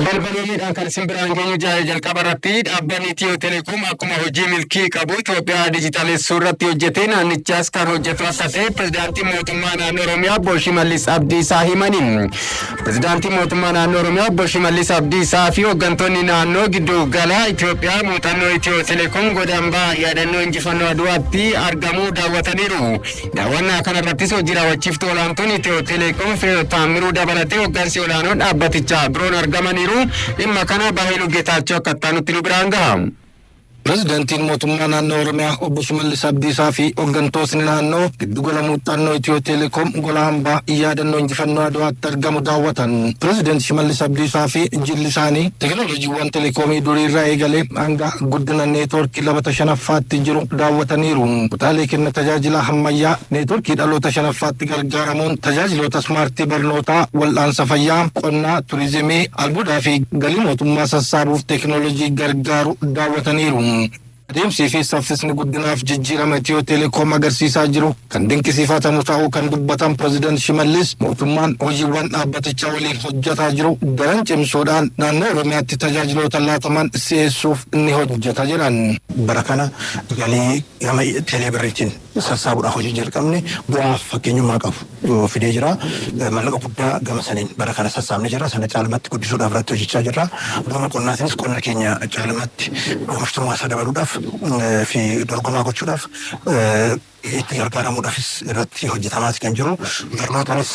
Balbaloomiidhaan kan isin biraan geenyu jaa'e. Jalqaba irratti, dhaabbanni Itiyoo Telekoom akkuma hojii milkii qabu Itoophiyaa dijitaalessuu irratti hojjetee naannichaas kan hojjetu akka ta'e pirezidaantiin mootummaa naannoo Oromiyaa Obbo Shimallis Abdiisaa himani. Pirezidaantiin mootummaa naannoo Oromiyaa Obbo Shimallis Abdiisaa fi hooggantoonni naannoo giddu gala Itoophiyaa muuxannoo Itiyoo Telekoom godambaa yaadannoo injifannoo Aduwaatti argamuu daawwataniiru. Daawwannaa kana irrattis hojii raawwachiiftuu olaantuun Itiyoo Telekoom Fireewoot Taammiruu dabalatee hooggansi olaanoon dhaabbatichaa biroon argamaniiru. Dhimma kana Baahiluu Geetaachoo akka itti nu biraan gaha. Pirezidaantiin mootummaa naannoo Oromiyaa Obbo Shimallis Abdiisaa fi hooggantootni naannoo giddugala muuxannoo Itiyoo Telekoom gola hambaa yaadannoo injifannoo Aduwaatti argamu daawwatan. Pirezidaanti Shimallis Abdiisaa fi jilli isaanii teekinooloojiiwwan telekoomii duriirraa eegalee hanga guddina neetwoorkii labata shanaffaatti jiru daawwataniiru. Kutaalee kenna tajaajila ammayyaa neetwoorkii dhaloota shanaffaatti gargaaramuun tajaajiloota ismaartii barnootaa, wal'aansa fayyaa, qonnaa, turizimii, albuudaa fi galii mootummaa sassaabuuf teekinooloojii gargaaru daawwataniiru. Adeemsii fi saffisni guddinaaf jijjiirama Itiyoo Telekoom agarsiisaa jiru kan dinqisiifatamu ta'uu kan dubbatan Pirezidaant Shimallis, mootummaan hojiiwwan dhaabbatichaa waliin hojjetaa jiru daran cimsuudhaan naannoo Oromiyaatti tajaajiloota laataman si'eessuuf ni hojjeta jedhan. Bara kana galii gama teeleebirriitiin sassaabuudhaaf hojii jalqabne bu'aa fakkeenyummaa qabu fidee jira. Maallaqa guddaa gama saniin bara kana sassaabnee jira. Sana caalmatti guddisuudhaaf irratti hojjechaa jirra. Gama qonnaatiinis qonna keenya caalmatti oomishtummaa isaa dabaluudhaaf fi dorgomaa gochuudhaaf itti gargaaramuudhaafis irratti hojjetamaas kan jiru. Barnootaanis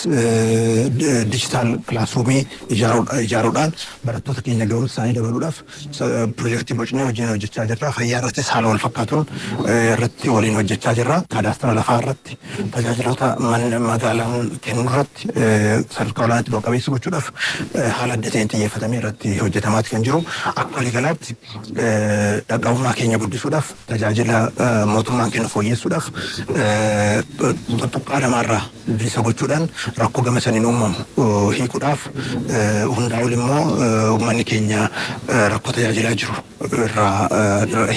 digital classroomii ijaaruudhaan barattoota keenya ga'umsa isaanii dabaluudhaaf piroojeektii bocnee hojiin hojjechaa jirra. Fayyaa irrattis haala wal fakkaatuun irratti waliin hojjechaa jirra. Kaadaastara lafaa irratti, tajaajiloota magaalaan kennu irratti sadarkaa olaanaatti bu'a qabeessa gochuudhaaf haala adda ta'een xiyyeeffatamee irratti hojjetamaati kan jiru. Akka waliigalaatti dhaqqabummaa keenya guddisuudhaaf, tajaajila mootummaan kennu fooyyessuudhaaf, tuttuqqaa namaarraa bilisa gochuudhaan rakkoo gama saniin uumamu hiikuudhaaf, hundaa ol immoo uummanni keenya rakkoo tajaajilaa jiru irraa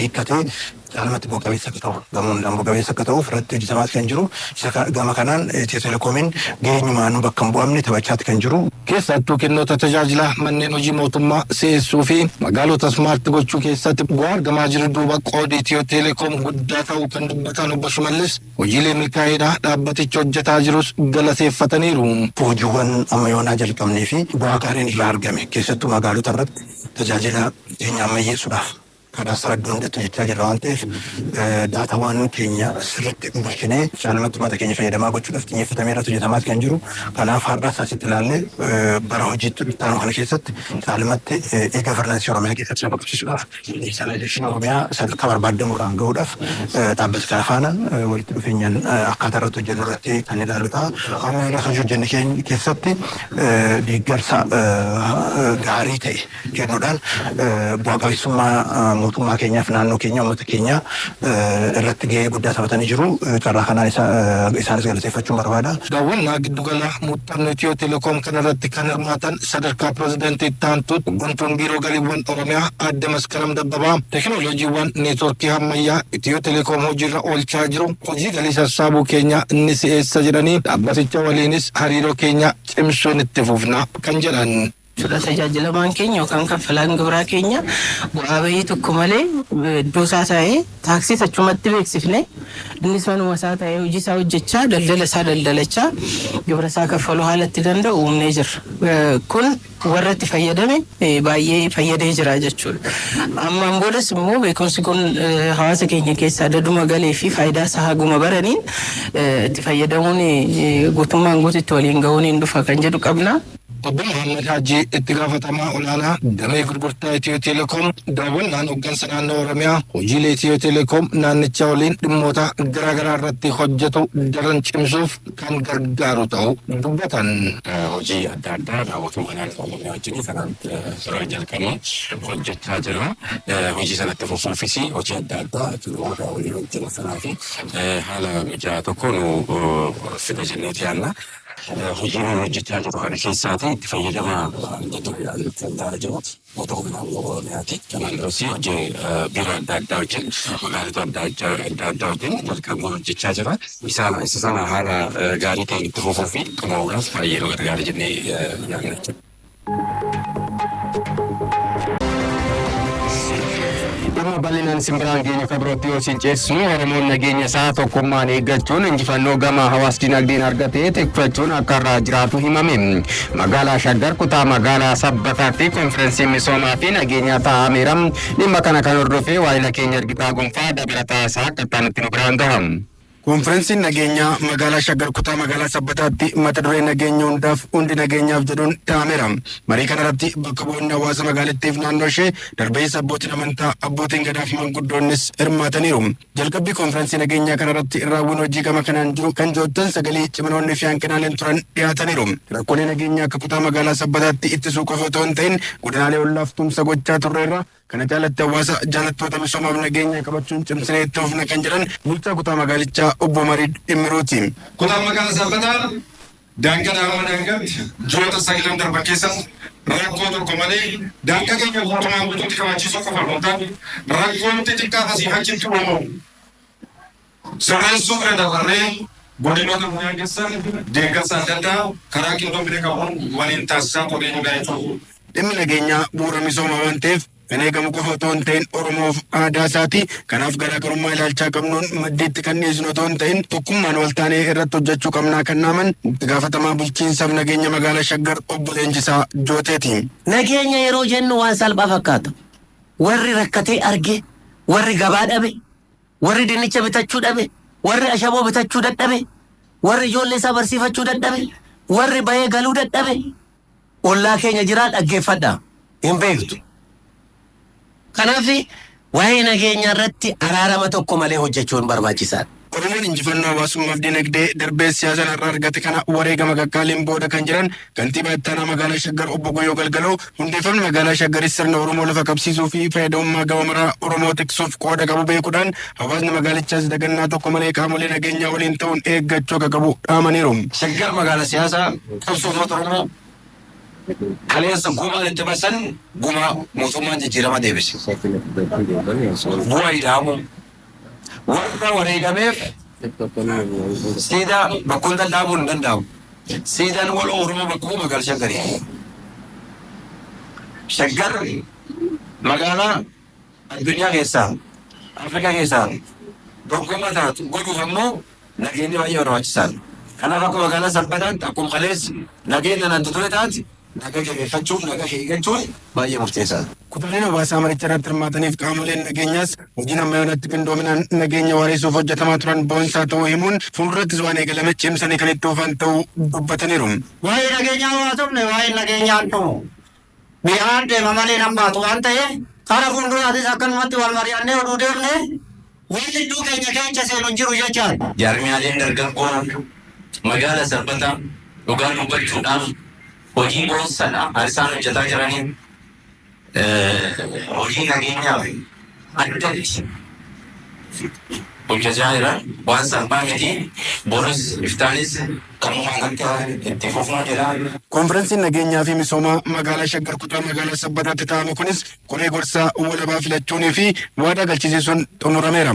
hiikkatee caalmatti bu'a qabeessa akka ta'u, gama hundaan bu'a qabeessa akka ta'uuf irratti hojjetamaas kan jiru. Isa gama kanaan Itiyoo Telekoomiin geenyumaanuu bakka hin bu'amne taphachaati kan jiru. Keessattuu kennoota tajaajilaa manneen hojii mootummaa si'eessuu fi magaalota ismaarti gochuu keessatti bu'aa argamaa jiru duuba qoodi Itiyoo Telekoom guddaa ta'uu kan dubbatan Obbo Shimallis, hojiilee milkaa'inaa dhaabbatichi hojjetaa jirus galateeffataniiru. Hojiiwwan amma yoonaa jalqabnee fi bu'aa gaariin irraa argame, keessattuu magaalota irratti tajaajila keenya ammayyeessuudhaaf kadaastara iddoo hundatti hojjechaa jirra waan ta'eef, daataawwan keenya sirriitti bulchinee caalmatti uummata keenya fayyadamaa gochuudhaaf xiyyeeffatamee irratti hojjetamaas kan jiru. Kanaaf har'as asitti ilaallee bara hojiitti dhuftaanu kana keessatti caalmatti e-governance Oromiyaa keessatti lafa qabsiisuudhaaf, digitalization Oromiyaa sadarkaa barbaadamuudhaan gahuudhaaf dhaabbata kana faana walitti dhufeenyaan akkaataa irratti hojjennu irratti kan ilaalu ta'a. Amma irratti hojii hojjenne keenya keessatti deeggarsa gaarii ta'e kennuudhaan bu'a qabeessummaa mootummaa keenyaaf, naannoo keenya, uummata keenya irratti gahee guddaa taphatanii jiru. Carraa kanaan isaanis galateeffachuun barbaada. Daawwannaa giddugala muuxannoo Itiyoo Telekoom kanarratti kan hirmaatan sadarkaa pirezidaantii itti aantuutti hooggantuun biiroo galiiwwan Oromiyaa Aadde Maskaram Dabbabaa, teekinooloojiiwwan neetwoorkii ammayyaa Itiyoo Telekoom hojiirra oolchaa jiru hojii galii sassaabuu keenya ni si'eessa jedhanii, dhaabbaticha waliinis hariiroo keenya cimsuun itti fufna kan jedhan. Jechuudha. Tajaajilamaan keenya yookaan kaffalaan gibiraa keenya bu'aa bahii tokko malee iddoo isaa taa'ee taaksiis achumatti beeksifne, innis manuma isaa taa'ee hojii isaa hojjechaa, daldala isaa daldalachaa, gibira isaa kaffaluu haala itti danda'u uumnee jirra. Kun warra itti fayyadame baay'ee fayyadee jira jechuudha. Ammaan boodas immoo beekumsi kun hawaasa keenya keessaa daduma galee fi faayidaa isaa haguma baraniin itti fayyadamuun guutummaan guututti waliin gahuun hin dhufa kan jedhu qabna. Obbo Muhammad Hajii, itti gaafatamaa olaanaa damee gurgurtaa Itiyoo Telekoom, daawwannaan hooggansa naannoo Oromiyaa hojiilee Itiyoo Telekoom naannicha waliin dhimmoota garaagaraa irratti hojjetu daran cimsuuf kan gargaaru ta'uu dubbatan. Hojii adda addaa mootummaa naannoo Oromiyaa wajjin kanaan dura jalqabee hojjechaa jira. Hojii sanatti fufuufis hojii adda addaa namoota waliin hojjennu sanaa fi haala mijaa'aa tokko nu fida jenneeti yaadna. Hojii nuyi hojjechaa jirru kana keessaati itti fayyadama kan ta'aa jiru mootummaa naannoo Oromiyaati. Kanaan duras hojii biiroo adda addaa wajjin, magaalota adda addaa wajjin jalqabnee hojjechaa jira. Isaan isa sana haala gaarii ta'een itti fufuu fi xumuruudhaaf baay'ee nu gargaara jennee yaadna jechuudha. Dhimma bal'inaan isin biraan geenyu kan birootti yoo isin ceesisnu, Oromoon nageenya isaa tokkummaan eeggachuun injifannoo gama hawaas dinagdeen argate tikfachuun akka irraa jiraatu himame. Magaalaa Shaggar, kutaa magaalaa Sabbataatti konferensiin misoomaa fi nageenyaa taa'ameera. Dhimma kana kan hordofee waayila keenya Ergitaa Gonfaa dabalataa isaa akka itti nu biraan gaha. Konferensiin nageenyaa magaalaa Shaggar, kutaa magaalaa Sabbataatti mata duree "Nageenya hundaaf, hundi nageenyaaf" jedhuun taa'ameera. Marii kanarratti bakka bu'oonni hawaasa magaalattiif naannoo ishee darbees abbootiin amantaa, abbootiin gadaa fi manguddoonnis hirmaataniiru. Jalqabbii konferensii nageenyaa kanarratti raawwiin hojii gama kanaan jiru kan joottan sagalee ciminoonni fi hanqinaaleen turan dhiyaataniiru. Rakkoolee nageenyaa akka kutaa magaalaa Sabbataatti ittisuu qofa otoo hin ta'in godinaalee ollaaf tumsa gochaa turreerra. Kana caalatti hawaasa jaalattoota misoomaaf nageenya qabachuun cimsinee itti fufna kan jedhan bulchaa kutaa magaalichaa obbo Mariid Dhimmiruuti. Kutaan magaalaa Sabbataa daangaa hamma daangaatti ji'oota 9 darban keessatti rakkoo tokko malee daangaa keenya guutumaan guutuutti kabachiisuu qofa osoo hin taane, rakkoon xixiqqaa asii achitti uumamu sirreessuu bira dabarree godinoota guyyaa keessan deeggarsa adda addaa karaa qindoomina qabuun waliin taasisaa turre jechuudha. Dhimmi nageenyaa bu'uura misoomaa waan ta'eef kan eegamu qofa otoo hin ta'in Oromoof aadaa isaati. Kanaaf garaagarummaa ilaalchaa qabnuun maddiitti kan dhiyeessinu otoo hin ta'in tokkummaan wal taanee irratti hojjechuu qabnaa kan naaman itti gaafatamaa bulchiinsaaf nageenya magaalaa Shaggar obbo Leenjisaa Jooteeti. Nageenya yeroo jennu waan salphaa fakkaata. Warri rakkatee arge, warri gabaa dhabe, warri dinnicha bitachuu dhabe, warri ashaboo bitachuu dadhabe, warri ijoollee isaa barsiifachuu dadhabe, warri bahee galuu dadhabe, ollaa keenya jiraa dhaggeeffadha. Hin beektu. Kanaaf waa'ee nageenyaa irratti araarama tokko malee hojjechuun barbaachisaadha. Oromoon injifannoo hawaasummaaf dinagdee darbee siyaasaan har'a argate kana wareegama qaqqaaliin booda kan jiran kantiibaa itti aanaa magaalaa Shaggar obbo Goyoo Galgaloo, hundeeffamni magaalaa Shaggaris sirna Oromoo lafa qabsiisuu fi fayyadamummaa gama maraa Oromoo tiksuuf qooda qabu beekuudhaan hawaasni magaalichaas dagannaa tokko malee qaamolee nageenyaa waliin ta'uun eeggachuu akka qabu dhaamaniiru. Shaggar magaalaa siyaasaa qabsoo uummata Oromoo kaleessa gumaan itti basan gumaa mootummaan jijjiirama deebise. Bu'aa ida'amuu warra wareegameef siidaa bakkoota dhaabuun hin danda'amu. Siidaan wal Oromoo bakka bu'u magaalaa Shaggarii. Shaggar magaalaa addunyaa keessaa, Afrikaa keessaa dorgomaa taatu godhuuf ammoo nageenyi baay'ee barbaachisaadha. Kanaaf akka magaalaa Sabbataatti akkuma kaleessi nageenya naan ture taate nagaa jabeeffachuun, nagaa eeggachuun baay'ee murteessaadha. Kutaaleen hawaasaa maricha irratti hirmaataniif qaamoleen nageenyaas hojiin amma yoonatti qindoominaan nageenya waareessuuf hojjetamaa turan boonsaa ta'uu himuun, fuuldurattis waan eegalame cimsanii kan itti fufan ta'uu dubbataniiru. Waa'ee nageenyaa hawaasofne, waa'ee nageenyaan dhumu. Mi'aan deema malee nammaatu waan ta'eef, kara fuulduraatis akkanumatti wal mari'annee oduu deemne wanni iddoo keenya keessa seenu hin jiru jechaadha. Jaarmiyaaleen dargaggoo magaala Sabbataa dhugaa dubbachuudhaaf hojii boonsadha isaan hojjetaa jiraniin hojii nageenyaaf addatti hojjechaa jiran waan salphaa miti. Boris iftaanis kanumaan akka itti fufnu jedha. Konferensiin nageenyaa fi misoomaa magaalaa Shaggar, kutaa magaalaa Sabbataatti taa'ame kunis koree gorsaa walabaa filachuunii fi waadaa galchisiisuun xumurameera.